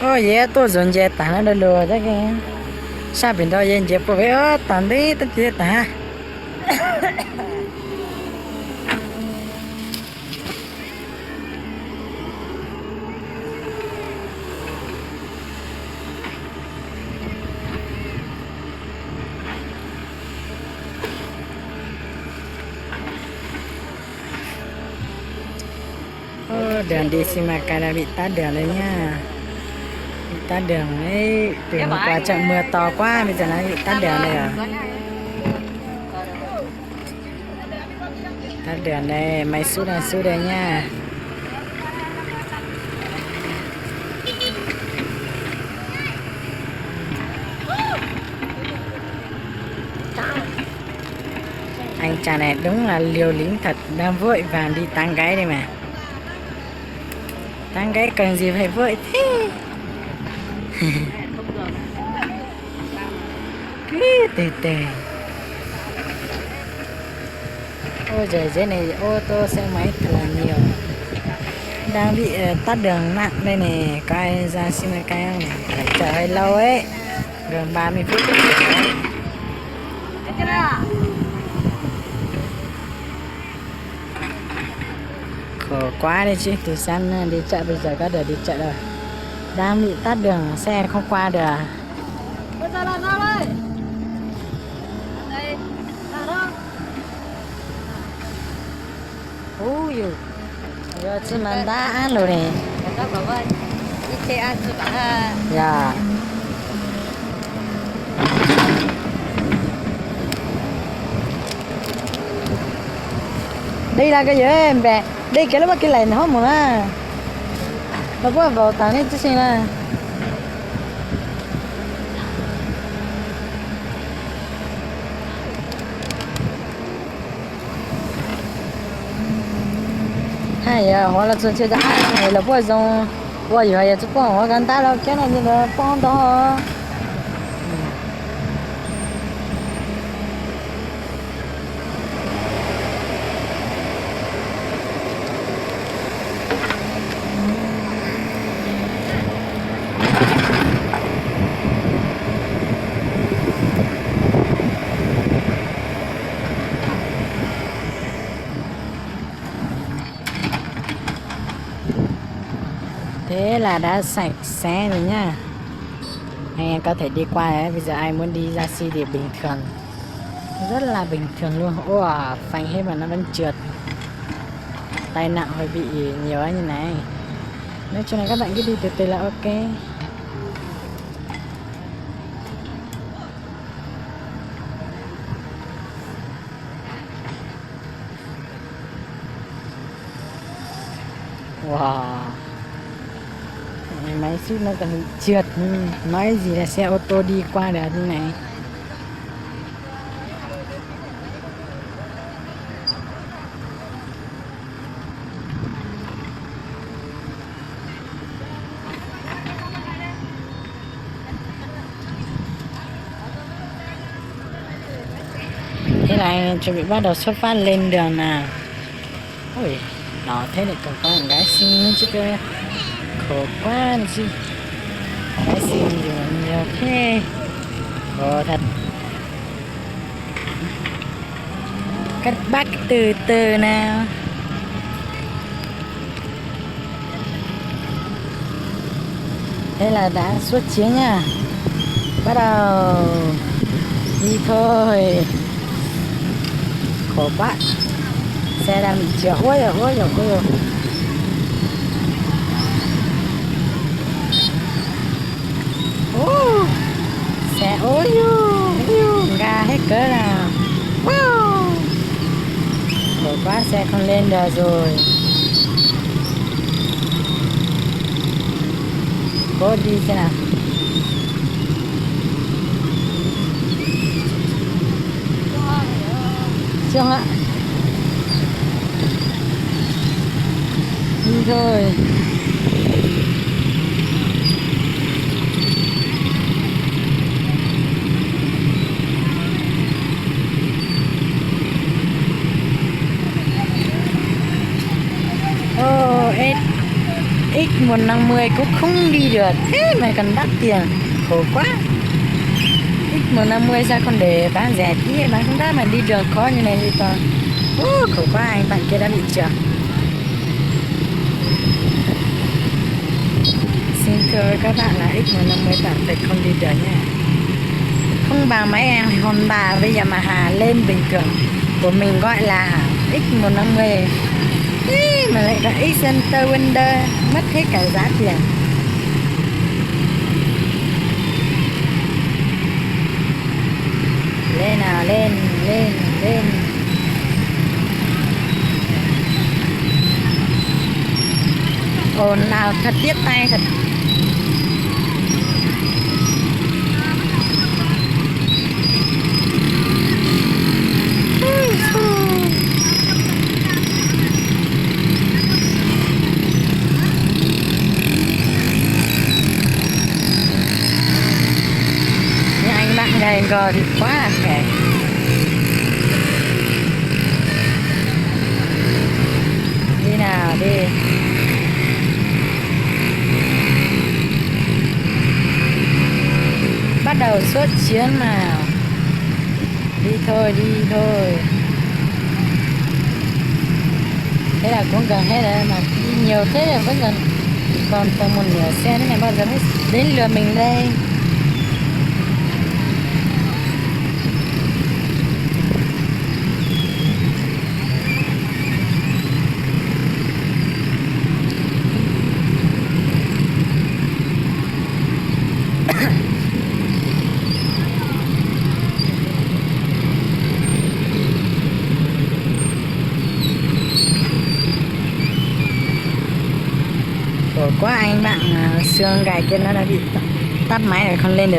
Os, yog tuaj zuag ncas tag na dab laug, sab pem nrad yog ncas puag pem, tom ntej tag cia tag. Tab dam nti xi mas kais las vim tab dam lawm nyaj. Vim tab dam, tus nyuam qhuav tseem muag tos kuab me ntsis na, vim tab dam lawm. Tab dam ne, maiv xub daj xub daj nyaj. Anh chàng này đúng là liều lĩnh thật, đang vội vàng đi tán gáy đây mà. Tán gáy cần gì phải vội thế. Cứ từ từ. Ôi giời, dưới này ô tô xe máy thật là nhiều. Đang bị ờ, tắc đường nặng đây này, có ai ra xin một cái không? Phải chờ hơi lâu ấy. Gần ba mươi phút. Khổ quá đi chứ, từ sáng đi chợ bây giờ có được đi chợ đâu. Đang bị tắc đường, xe không qua được. Ub yus, yuav tsis mas ntab ab lug ne. Yog. Dej la koj yawg npe, dej kiag lub paj kev laim nhob mus na. Los puab vaus tas nej tib si na. Hais yog huav los txog ntsia cov ab hais los puaj zoo, ua yog yog tsis puaj huav kav ntab los kiab no ces lawv puaj ntau. Thế là đã sạch sẽ rồi nhá. Anh em có thể đi qua đấy. Bây giờ ai muốn đi ra Sia Dim bình thường, rất là bình thường luôn. Ua, phanh hết mà nó vẫn trượt. Tai nạn hơi bị nhiều ấy như này. Nói chung là các bạn cứ đi từ từ là ok. Wow. Máy xúc nó còn trượt. Nói gì là xe ô tô đi qua được như này. Thế là anh chuẩn bị bắt đầu xuất phát lên đường nào. Ôi, nó thế lại còn có một gái xinh nữa chứ cơ. Khổ quá đi chứ. Gái xinh nhiều nhiều thế. Khổ thật. Các bác từ từ nào. Thế là đã xuất chiến nha. Bắt đầu đi thôi. Khổ quá. Xe đang bị trượt. Ôi dồi, ôi dồi, ôi dồi. Ú, xe ối yu, yu, nka hết cỡ nào. Wow. Khổ quá, xe không lên được rồi. Cố đi xem nào. Xyoo hab. Đi thôi. Ồ, ê, ít Một năm mươi cũng không đi được, thế mà còn đắt tiền, khổ quá. Ít một năm mươi sao không để bán rẻ tí, bán không đắt mà đi đường khó như này thì còn, uh, khổ quá, anh bạn kia đã bị trượt. Xin thưa các bạn là X một năm mươi bạn phải không đi được nha. Không bằng mấy em Honda với Yamaha lên bình thường, của mình gọi là X một năm mươi. Ý, mà lại gọi X Center Wonder, mất hết cả giá tiền. Lên nào, lên, lên, lên. Ồn ào thật, tiếp tay thật. Anh bạn gầy gò thì quá là khỏe. Đi nào đi. Bắt đầu xuất chiến nào. Đi thôi, đi thôi. Thế là cũng gần hết rồi mà đi nhiều thế rồi vẫn còn, còn tầm một nửa xe thế này bao giờ mới đến lượt mình đây. Khổ quá, anh bạn à, xương gãy kia nó đã bị tắt máy rồi, không lên được.